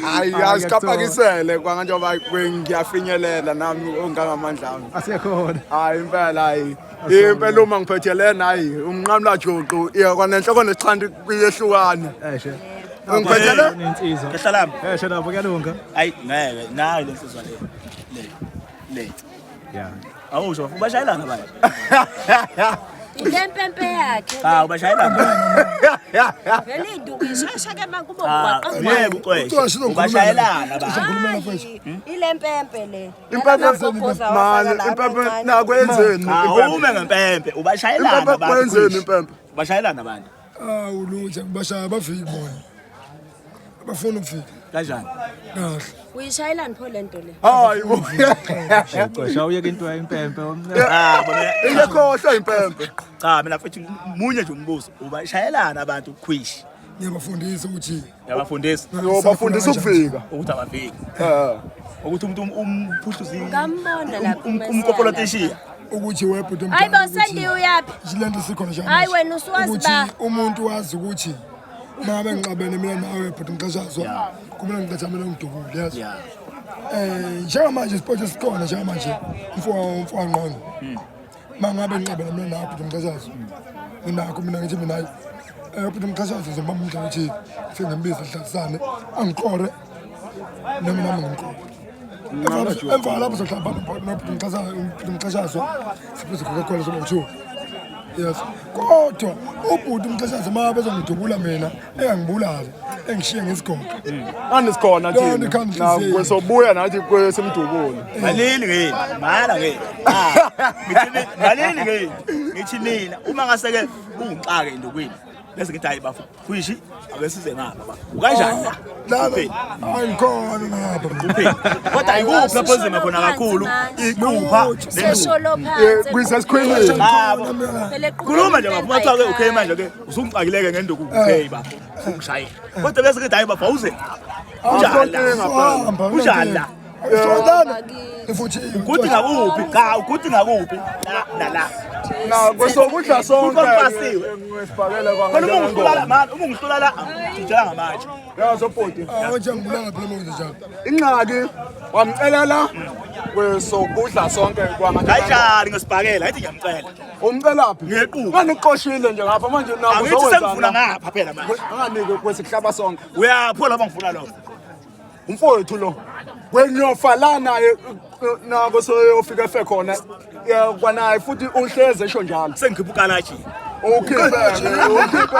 Hayi asikapakisele kwanganjengoba ngiyafinyelela nami ongangamandla ami. Asiyakhona. Hayi impela hayi. Impela uma ngiphethe lena hayi umnqamla juqu iya kwanenhloko nesixhanti kuyehlukana. Eshe. Ungiphethe le? Nensizwa. Kehla lami. Eshe lapho kuyalunga. Ayi ngeke nayo le nsizwa le. Le. Le. Yeah. Awusho ubashayelana baye. Ile mpempe yakhe. Cha ubashayelana. Vele induku ishesha ke makubo Ah, mgwaqo. yebo ucweshe. Ubashayelana ba. Hayi, ile mpempe le. Impempe Yalamagogoza mani awafaka la impempe amancane. nakwenzeni Ah, ume ngempempe ubashayelana Impempe abantu. kwenzeni impempe? Ubashayelana abantu. Awu lutho ngibashaya abafiki bona. Abafuni ukufika. Kanjani? Kahle. Uyishayelani pho lento le? Hayi bo. Ucwesha uyeke into yayimpempe. Ah, bona Iyekhohlwa impempe. cha mina mfethu munye nje umbuzo. Ubashayelana abantu khwishi. Ngiyabafundisa ukuthi Yabafundisa Uyobafundisa ukufika. ukuthi abafiki. Eh. Ukuthi umuntu umphuhluzi Ngambona lapha umkopolotishiya. ukuthi webhuti Hayi bo Sandy uyaphi? Le nto sikhona nje. Hayi wena usuwazi ukuthi ba. umuntu wazi ukuthi mangabe ngixabene mina nawe bhuti mxashazwa kumele ngicathamele ngidubule yazi. Yeah. Eh njengamanje isipothe sikhona njengamanje mfo mfo wanqondo. Mangabe ngixabene mina nawe bhuti mxashazwa. Nginakho mina ngithi mina eh bhuti mxashazwa ngizombamba umdlalo othile. Sengimbiza sihlalisane angiqore nami nami ngimqore. Emva lapho sohlala nobhuti mxashazwa siphuze Coca-Cola soba u-two. Yes. Kodwa ubhuti umxashazwa uma bezongidubula mina engangibulali engishiye ngesigogo. Nani sikhona Lona thina. ikhanda Na inhliziyo. kwesobuya nathi kwesimdubule. Malini ngeke, mala ngeke. Ah, ngithi malini ngeke. Ngithi mina uma ngaseke ungixake endukwini. Bese ngithi hayi bafo, khwishi ake size ngapha ba. Ukanjani la? Lana Upheli. angikhona ngapha. Upheli. Kodwa ikuphi lapho enzima khona kakhulu? Iqupha nenduku. Sesholo phansi. Kwisesikhwilini. Ah, Phela equpha Khuluma nje impempe bafo, mathiwa ke ukhe ayikhali. manje ke usungixakileke ngenduku ukhe bafo. Usungishayela. Kodwa bese ngithi hayi bafo awuze. Kunjani la? Hamba. Kunjani la? Sondana. Futhi Ukuthi ngakuphi? Cha, ukuthi ngakuphi? La nala. Na kwesokudla sonke. Kukompasiwe. Ngesibhakela Khona uma ungihlula la mani, uma ungihlula la ngitshela ngamatshe. Yazo bhuti. Awu ngibulala phela manje njalo. Ingxaki wamcelela kwesokudla sonke kwamanje. Kanjani ngesibhakela? Ayithi ngiyamcela. Umcelaphi? Ngequbu. Ngani uqoshile nje ngapha manje nabo Angithi sengifuna ngapha phela manje. Anganike kwesihlaba sonke. Uyapho lapha ngifuna lokho. Umfowethu lo. Kwenyofa la naye nako soyofika efe khona. Kwanaye futhi uhleze esho njalo. Sengikhipha ukalaji. Ukhiphe ukhiphe.